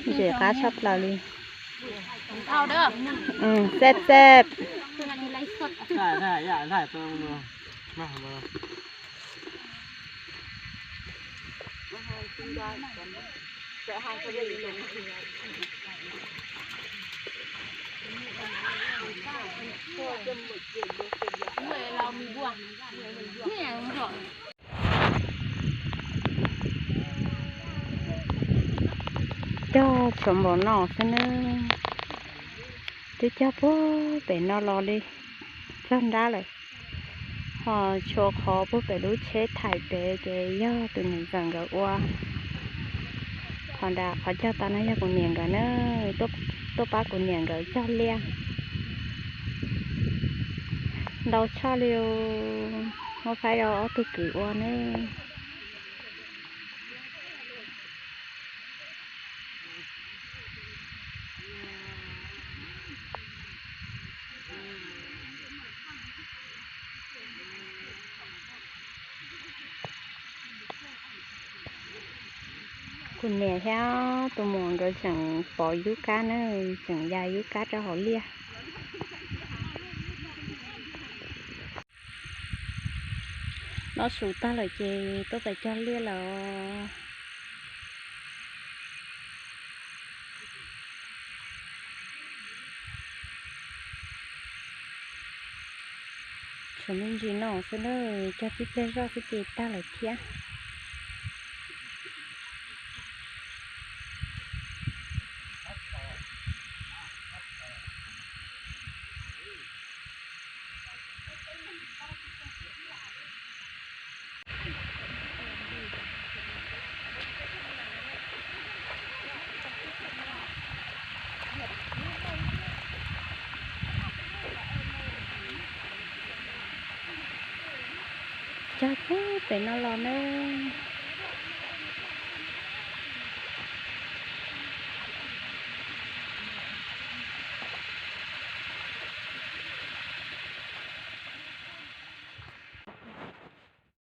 Ntses qab tshaj plaws li. Xeb xeb. Cog tshuav npaum no xwb nawb. Twb cog puag pem no los li txog nrab lawm. Ho tshuav qhov puag pem lub tsheb thaim pem ces yog tus niam ntxawm nkawd ua. Qhov nram qhov cog tau no yog kuv niam nkawd na, tuaj pab kuv niam nkawd cog liaj. Ntau tshaj li, muab faib rau ob tug kwv ua na. Kuv niam thiab tus muam nkawd tseem pov yub kab na, tseem ya yub kab rau hauv liaj. Noj su tag lawm ces tuaj pem cog liaj lawm. Tshuav me ntsis no xwb na, cog tib pliag zoj xwb ces tag lawm thiab. Cog puag pem no los nawb.